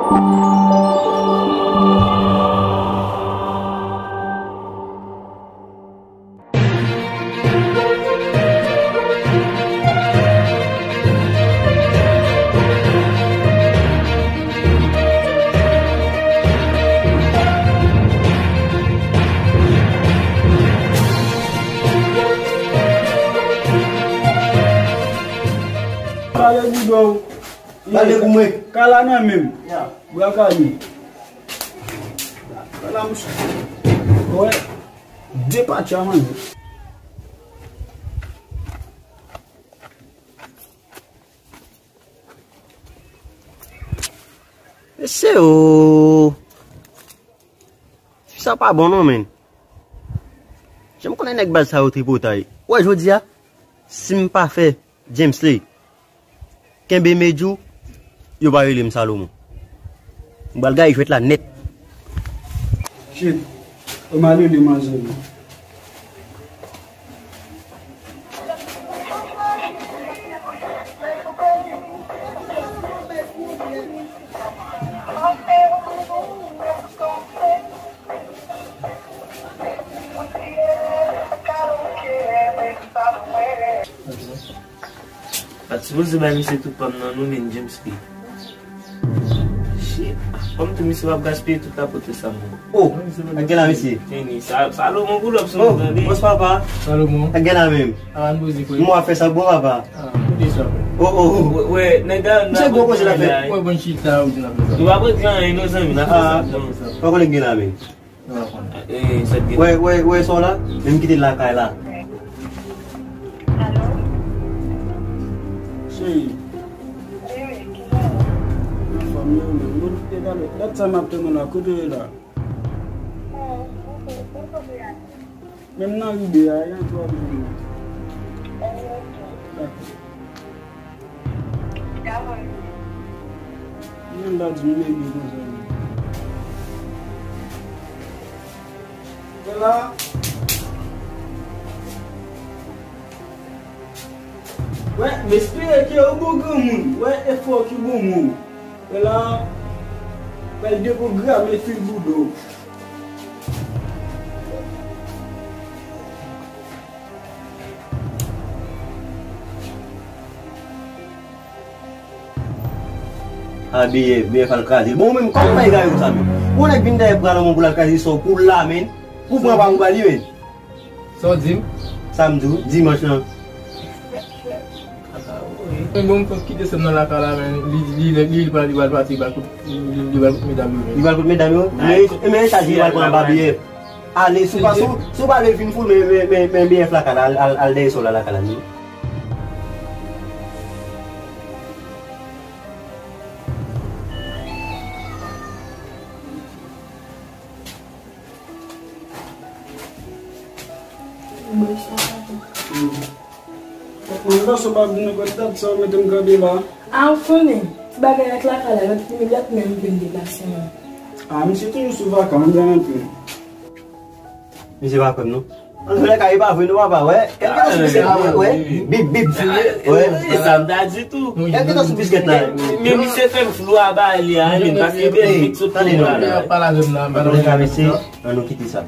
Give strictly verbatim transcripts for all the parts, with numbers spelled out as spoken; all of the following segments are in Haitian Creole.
Pale bouda w. Pale pou mwen. Kay la nan men m. Bra kale. Kay la, misye. Wè. Depatcha, man. Mesye o. Fi sa pa bon non, men. Jan m konnen nèg baz sa yo tripotay. Wè, jodi a, si m pa fè James Lay kenbe medjou, yo va rele m Salomon. M pral gaye jwèt la nèt. Shit, yo mal rele manzè yo. Pa t sipoze bay misye tout pa m nan non, men James P. Shit. Kòm tou misye p ap gaspiye tout lapote sa m. Oh, ak gen la mesye. Fini. Sa, Salomon pull up sou nou, tande. Bòs papa. Salomon. Ak gen la menm. Alan Bouzik, wi. Mwen ap fè sa bon papa. Ah, koute sa. Oh, oh, oh. Wè, nèg la. Misye gwo koze la fè. Wè, bon chita ou di la fè sa. Nou pa pran gran anyen non, zanmi, n ap fè sa bon. Pa konnen gen la menm. Wè, wè, wè sa w la? Men m kite l lakay la. Alo? Cheri. Wi, wi, ki jan w ye? Anfòm, wi, wi. Bon, epi talè, dat sa m ap tann w la, kote w ye la? Oh, ok, bon, kote w ye? Menm nan rive a, e antre w ap jwenn mwen. Oh, ok. Dakò. Menm pa di m bebe konsa non. Wè la. Wè, m espere ke ou bon granmoun. Wè efò ki bon moun. Wè la. Pral depwograme fil bouda w. Abiye, biyè fal kraze. Bon, ou menm, kòman w fè egare konsa menm? Ou nèg vin dèyè pran nan men w pou l al kraze sou ou, pou l la menm, pou pran pa pou ba li menm. Sa w di m? Sa m di w, dimanch lan. Men bon, m fòk kite sè m nan lakay la, men li, li, li, li, li pral, li pral pati, li pral kout, li, li pral kout medam yo, men. Li pral kout medam yo? Men, men sa di li pral pran anba biyè. Ale, si w pa, si w, si w pa vle vin fou, men, men, men, men biyè lakay la, al, al, al dèyè sè w la lakay la, non. Mwen panse w pa vin nan pòt dat sa w mete m kanpe la. A, ou konnen, ti bagay ak lakay la, lòt, lòt men m vin deplase, non. A, misye toujou sou vakans, m byen antre. Misye pa kwè m, non. Ann fè kay pa vre non, papa, wè. Kèlkeswa sou biskèt la, wè, wè. Bip, bip. Wè. E sa m ta di tou. Kèlkeswa sou biskèt la. Men misye fè m flou a ba li a, men paske bèl vit sou tande non. Pale avè m nan, pale avè m nan. Ann nou kite sa.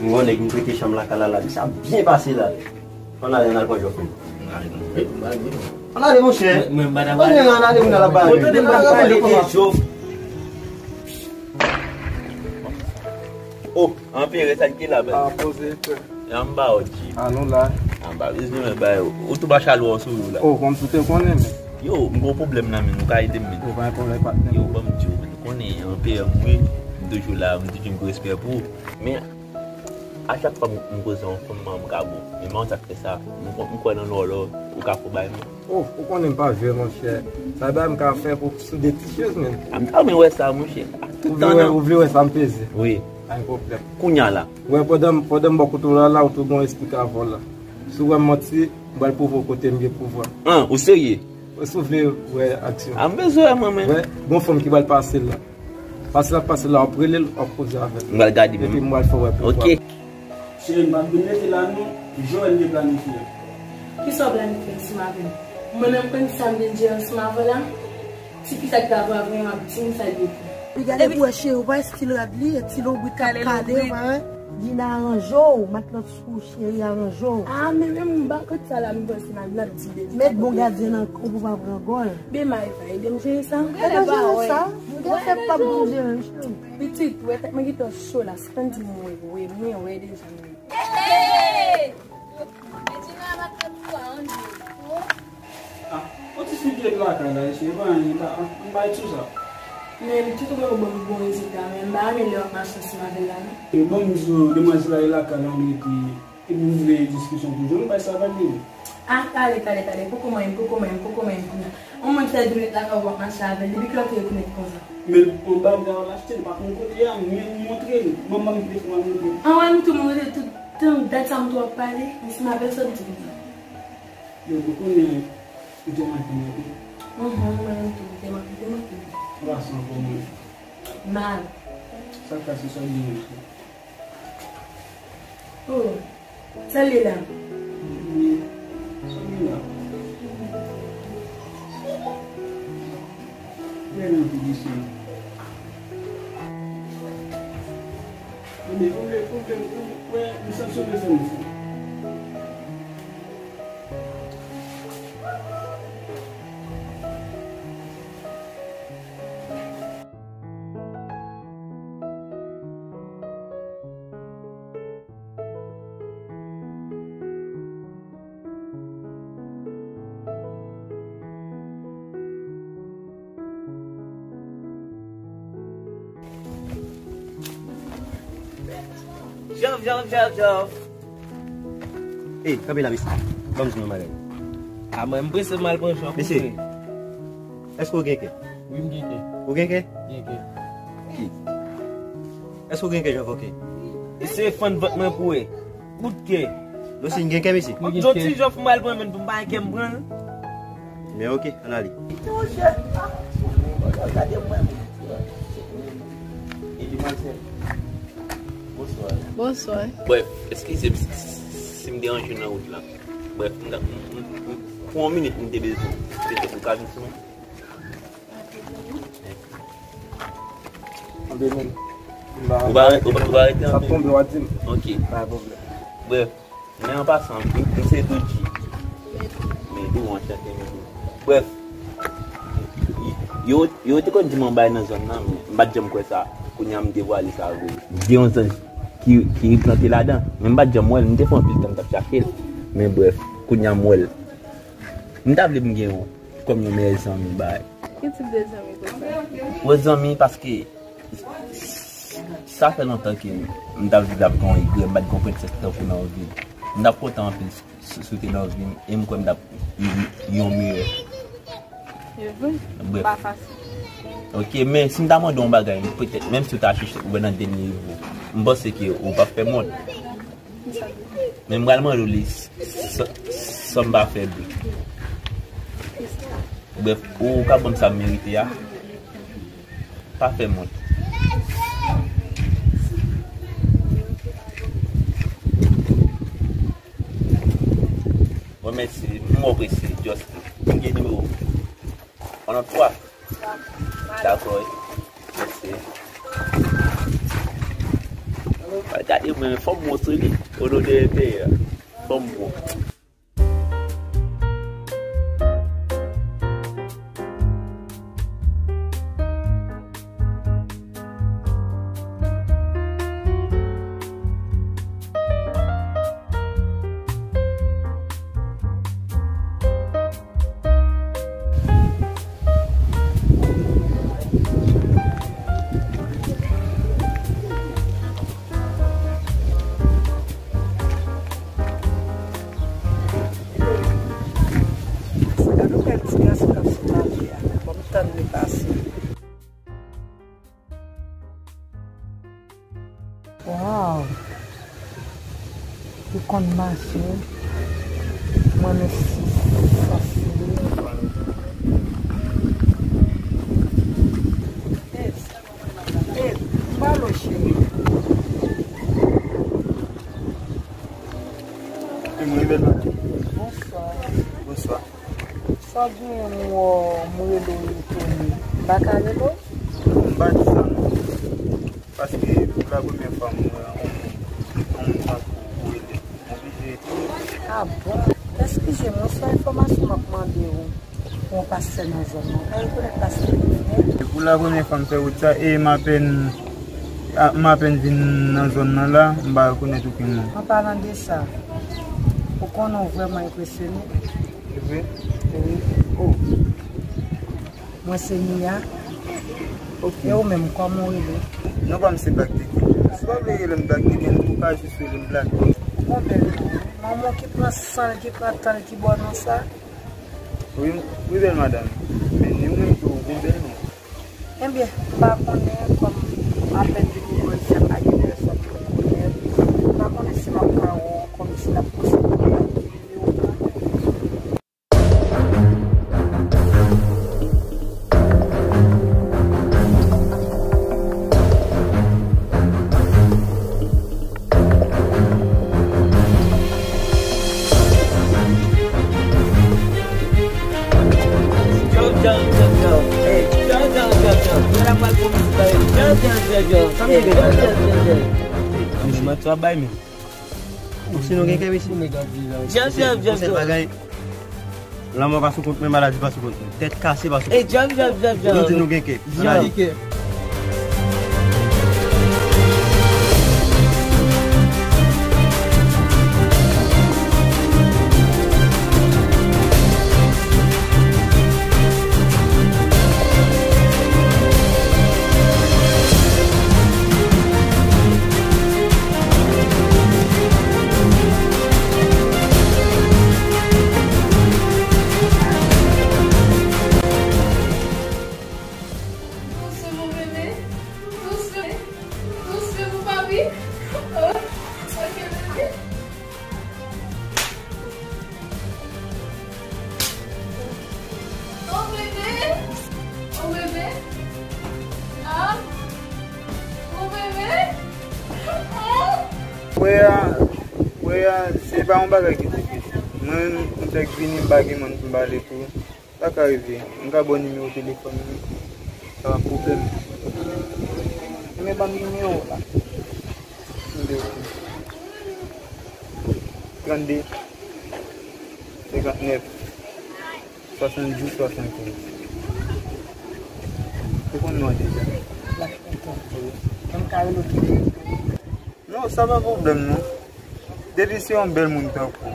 M konnen m prete chanm lakay la, la, sa byen pase la. Ann ale, ann al pran jòf nou. Ann ale, monchè. Mwen, mwen, mwen, ann ale, moun al ap ba. Mwen tande m ap pale de jòf. Oh, anperè, sa k gen la, bèl? A, poze, frè. Anba, o G. A, nou la. Anba, bezwen mwen bay ou. Ou tou ba chalwa sou ou la. Oh, kòm si w te konnen, men. Yo, m gon pwoblèm nan, men, ou ka ede m, men. Ou pa gen pwoblèm, patnè. Yo, ban m di w, men, ou konnen, anperè m, wi. M toujou la, m toujou gen respè pou ou. Men, a chak fwa m, m koze yon fanm, m ka bon. Men, m pa konn sa k fè sa. M, m kwè nan lò, lò, ou ka fè bay mwen. Oh, ou konnen m pa jwe, monchè. Sa bay m ka fè pou sou de ti choz, men. A, m ta renmen wè sa, monchè. Tout tan nan. Ou vle wè sa m peze? Wi. Pa gen pwoblèm. Kounya la. Wè, pandan, pandan m bò kote w la, la, ou tou gon espri ka vòl la. Si w wè m manti, m pral pwouve w kote m gen pouvwa. An, ou serye? Wè, si w vle wè aksyon. A, m bezwen wè mwen menm. Wè, gon fanm ki pral pase la. Pase l ap pase la, w ap rele l, w ap koze avè l. M pral gade menm. Epi m pral fè w wè pouvwa. Ok. Cheri, m p ap vin rete la non, Joel te planifye. Kisa w planifye ansanm avè m? Mwen menm konn sa m vin jere ansanm avè w la? Tifi sa ki pa vle avè m ap di m sa l ye pou. Gade pou wè cheri, ou pa estil rad li, e ti lonbrit k ap kale, ou pa wè? Dina aranje w, matlòt sou cheri aranje w. Ah, men menm m pa kote sa la, m panse m ap di de. Met bon gadyen nan kou pou pa pran gòl. Be Maeva, ede m jere sa. Ede w jere sa. M gen fè pa m pou jere, cheri. Pitit, wè tèt mwen gentan cho la, sispann di m wi, wi, mwen wè deja mwen. Hey! Medina ap ap fè pou a, on Dye. Ah, on ti fi ki ret lakay la, isi, e pa anyen, pa, m bay sou sa. Men, m tou twouve ou ban m bon rezilta, men m pa renmen lè w ap mache ansanm avè l la, non. E bon, m di w, demwazèl la e lakay la, m rete, epi m vle diskisyon toujou, m bay sa avè l. Ah, tande, tande, tande, poko manyen m, poko manyen m, poko manyen m kounye a. On moun fè de minit lakay ou ap mache avè l, depi kilè w te rekonèt konsa? Men, on bagay w achte, l pa konn kote a, men m montre l, manman m ki te fè m al montre l. Anwè, m tou montre l, tout tan, dat sa m tou ap pale, ansanm avè l, sa m di konsa. Yo, ou konnen ou te manke m anpil. Mhm, mwen menm tou, ou te manke, ou te manke m. Ou pa san kòman. Mal. Sa k pase, sa w gen menm? Oh, sa l ye la? Wi, sa l ye la? Lè nan pi disan. Ebyen, ou vle, ou vle, ou vle, m sanksyonnen fè m fou. Jòf, jòf, jòf, jòf. Ey, kanpe la, mesye. Ban m di nou yon bagay. A mwen, m prese m al pran jòf. Mesye, èske w gen kè? Wi, m gen kè. Ou gen kè? Gen kè. Ki? Èske w gen kè, jòf, ok? E se fann vant mwen pou wè. Bout kè. Losine gen kè, mesye? M gen kè. Yon ti jòf m al pran, men pou m pa gen kè, m pran l. Men ok, ann ale. Epi, madmwazèl, bonswa. Bonswa. Brèf, eskize m si, si, si m deranje w nan wout la. Brèf, m, m, m, m, pou yon minit, m te bezwen. Petèt ou ka vin sou mwen. Anben, men, ou pa, ou pa, ou pa rete anpil. Sa tonbe, w a di m. Ok. Pa gen pwoblèm. Brèf, men an pasan, m, m se Doudji. Men di w anchante, men di w. Brèf, yo, yo te konn di m yon bagay nan zòn nan, men m pa t janm kwè sa. Kounye a, m devwale sa vre. Gen yon zanj ki, ki plante ladan, men m pa t janm wè l. M te fè anpil tan m t ap chache l. Men brèf, kounye a, m wè l. M ta vle m gen yon, kòm yon meyè zanmi, bay. Ki tip de zanmi konsa? Yon zanmi, paske sa fè lontan ke m t ap viv ap gen yon egrè, m pa t gen yon prensès tankou nan vi m. M t ap kontan anpil si, si w te nan vi m, e m kwè m t ap yon meyè. E vre? Brèf. Pa fasil. Ok, men si m ta mande w yon bagay, petèt, menm si w ta chèche ou nan dènye nivo, m panse ke ou p ap fè m wont. Men m pral mande w li s-, s-, san m pa fè bri. Brèf, ou ka ban m sa m merite a. Pa fè m wont. Bon, mèsi. M wè w prese, just. M gen nimewo w. On nòt twa. Dakò, wi. Mèsi. Al gade mwen, fò m wont sou li. O non de Pè a. Fò m wont. Gade yon bèl ti gason k ap sot mache a. Ban m tann li pase. Wow! Li konn mache. Mwen menm si sansible. Babe, babe, m pale w cheri. Bonswa. Bonswa. Sa w genyen m wè w, m rele w, ou retounen. M pa ka rele w? M pa di sa, non. Paske pou la premyè fwa m wè yon, yon moun tankou ou rele. Mwen oblije. Ah bon? Eskizem, wi, se yon enfòmasyon m ap mande w pou yon pastè nan zòn nan. Ou pa rekonèt pastè Louis René? E pou la premyè fwa m fè wout sa, e m apèn, a, m apèn vin nan zòn nan la, m pa rekonèt okenn moun. An palan de sa, ou konnen w vrèman enpresyone. Se vre? Wi. Oh. Mwen se Mia. Ok. E ou menm, kòman w rele? Non pa m se Black Tekin. Si w pa vle rele m Black Tekin, ou ka jis rele m Black. Ou gon bèl non. Manman ki pran san l, ki pran tan l, ki ba w non sa. Wi, wi, bèl madanm. Men ni ou menm tou, ou gon bèl non. Ebyen, m pa konnen, kòm m apèn vin nan zòn sa, pa gen pèsòn pou m konnen. M pa konnen si m ap ka wè w kòmsi n ap posede w. Jòf, jòf, jòf, jòf. Ey, jòf, jòf, jòf, jòf. Mwen ap pral pran ti bagay. Jòf, jòf, jòf, jòf. Ey, jòf, jòf, jòf, jòf. Mwen ap bay men. Ou si nou gen kè, mesye? Jòf, jòf, jòf, jòf. Lanmò pa sou kont mwen, maladi pa sou kont mwen. Tèt kase pa sou kont mwen. Ey, jòf, jòf, jòf, jòf. Nou di nou gen kè. Jòf. Maladi. Dousman, mon bebe. Dousman. Dousman, mon papi. Oh, ok, bebe. Oh, bebe. Oh, bebe. Ah. Oh, bebe. Ah. Frè a, frè a, se pa yon bagay ki difisil. Mwen, m fèk vini, m pa gen moun pou m pale tou. Sa ka rive. M ka ba w nimewo telefòn mwen. Sa pa pwoblèm. Ebyen, ban m nimewo w la. Tande. Trannde, senkantnèf, swasanndis, swasannkenz. Ou konn non an deja. Lach kontan. Mwen ka rele w ki vle. Non, sa pa pwoblèm, non. Depi se yon bèl moun tankou w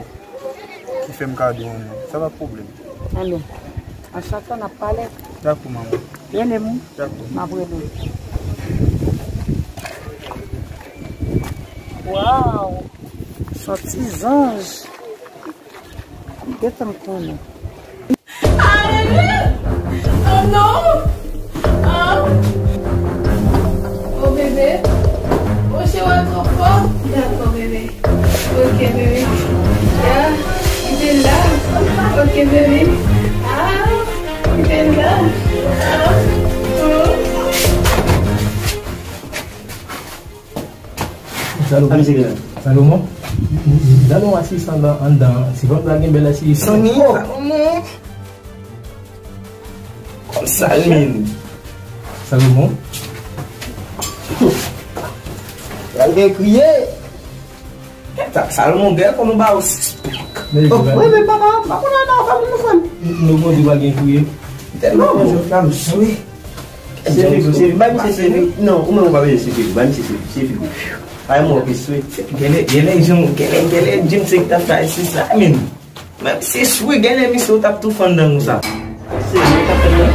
ki fè m kado yon non, sa pa pwoblèm. Anben, an chak fwa n ap pale. Dakò, manman. Rele m. Dakò. M ap rele w. Waw! Sòti zanj. M gentan konnen. Ah, bebe! Oh non! Ah! Oh, bebe! Oh, chéri, twò fò. Dakò, bebe. Ok, bebe. Ya, kite l la. Ok, bebe. Ah, kite l la. Ah, oh. Salomon. Salomon. Salomon. Gade yon asistan anndan. Si pap la gen bèl asistan. Sonny. Oh. Salomon. Kòm Salmin. Salomon. Pral gen kriye. Sa, Salomon, gade kòman ba ou six pack. Oh, wi, men papa, pa konn nan fanmi nou, frè m. Nou konnen pa gen kriye. Tèlman bon. Fè m swe. Se figi, se figi, ba misye se figi. Non, ou menm ou pa bezwen se figi, ba misye se figi, se figi. Ay, mwen, pi swe. Genlè, genlè, Jim, genlè, genlè, Jim, se ki ta fè sis la, men. Menm si swe, genlè, misye, ou t ap tou fann dan nou sa. Se li k ap fè nan.